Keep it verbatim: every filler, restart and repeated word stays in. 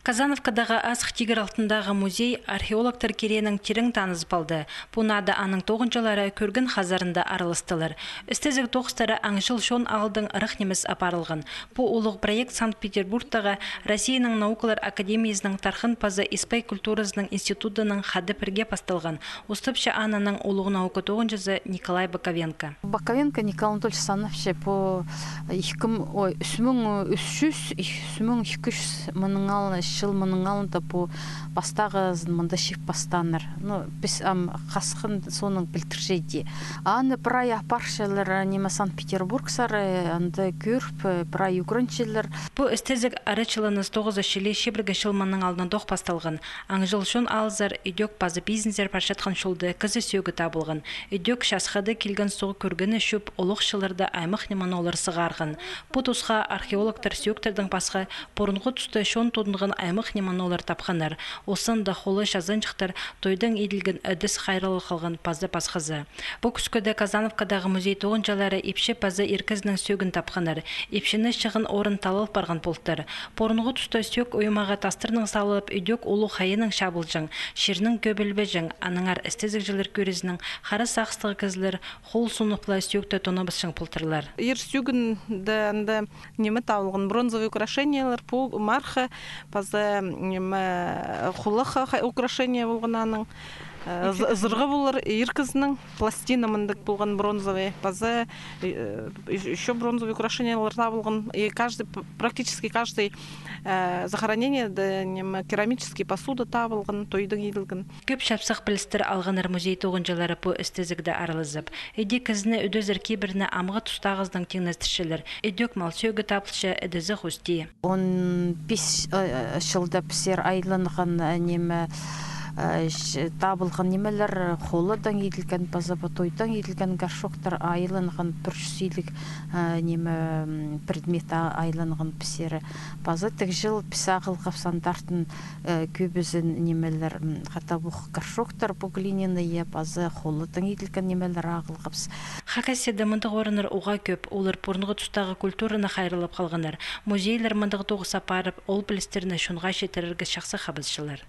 Казановкадағы Асых тигір алтындағы музей археологтар кирегінең тирең танызып алды. Пу наада аның тоғынҷылары кӧрген хазарында араластылар. Істезіг тоғыстары Аңҷыл чон аалдаң ырах нимес апарылған. Пу улуғ проект Санкт-Петербургтағы Россияның наукалар академиязының тархын паза испай культуразының институдынаң хада пірге пасталған. Устапча аның улуғ наука тоғынҷызы Николай Боковенко. Боковенко Николай Анатольевич санапча, пу ікі м-, ой, ӱс муң ӱс чӱс, ӱс муң ікі чӱс мының алны, чыл мының алнында пу пастағызын мында чыып пастааннар. Ну, піс ам хасхан соонаң пілдірче дее. Аны прай апарчалар, ниме, Санкт-Петербург сары, анда кӧріп, прай ӱгренчелер. Пу істезіг арачыланыс тоғызынҷы чылы, чибіргі чыл мының алнындох пасталған. Аңҷыл чон аалзар, ідӧк паза пизінзер парчатхан чулда кізі сӧӧгі табылған. Ідӧк часхыда килген суғ кӧргені чӧп, олох чылларда аймах нимені олар сығарған. Пу тусха археологтар сӧӧктердең пасха пурунғы туста чон тудынған аймах нимені олар тапханнар. Осында холы чазанҷыхтар, тойдаң иділген ідіс, хайраллап халған паза пасхазы. Пу кӱскеде Казановкадағы музей тоғынҷылары ипчі паза ир кізінің сӧӧгін тапханнар. Ипчіні чығын орын талал парған полтыр. Пурунғы туста сӧӧк оймағы тастарнаң салылып, ідӧк улуғ хайынаң чабылҷаң, чирнең кӧбілбеҷең, аннаңар істезігҷілер кӧрізінең, хара сағыстығ кізілер хол сунып ла сӧӧкті тонабысчаң полтырлар. Ир сӧӧгінде анда ниме табылған: бронзовый украшениелер, пу марха, паза ниме, хулаха украшение полған аның. Э, з-, зырғы полар, ир кізінің пластина мындағ полған бронзовый, паза, э, ещё бронзовый украшениелер табылған. И каждый, п-, практически каждый, э, захоронениеде, ниме, керамический посуда табылған, тойдаң иділген. Кӧп чапсых пілістер алғаннар музей тоғынҷылары пу істезігде аралазып. Іди кізіні ӱдезер кибірні амғы тустағызынаң тиңнестірчелер. Ідӧк мал сӧӧгі табылча, ідезі хости. Он пис, э, чылда пісер айланған, э, ниме, э, ч-, табылған нимелер, холыдаң иділген, паза пу тойдаң иділген горшоктар айланған пір чӱс илиг, э, ниме, м, предмет а-, айланған пісер. Паза тіг чыл піс ағылғабыс андартын, э, кӧбізін нимелер, м, хатабох горшоктар, пу глиняные, паза холыдаң иділген нимелер ағылғабыс. Хакасияда мындағ орыннар уғаа кӧп, олар пурунғы тустағы культураны хайраллап халғаннар. Музейлер мындағ тоғыс апарып, ол пілістерні чонға читірерге чахсы хабысчалар.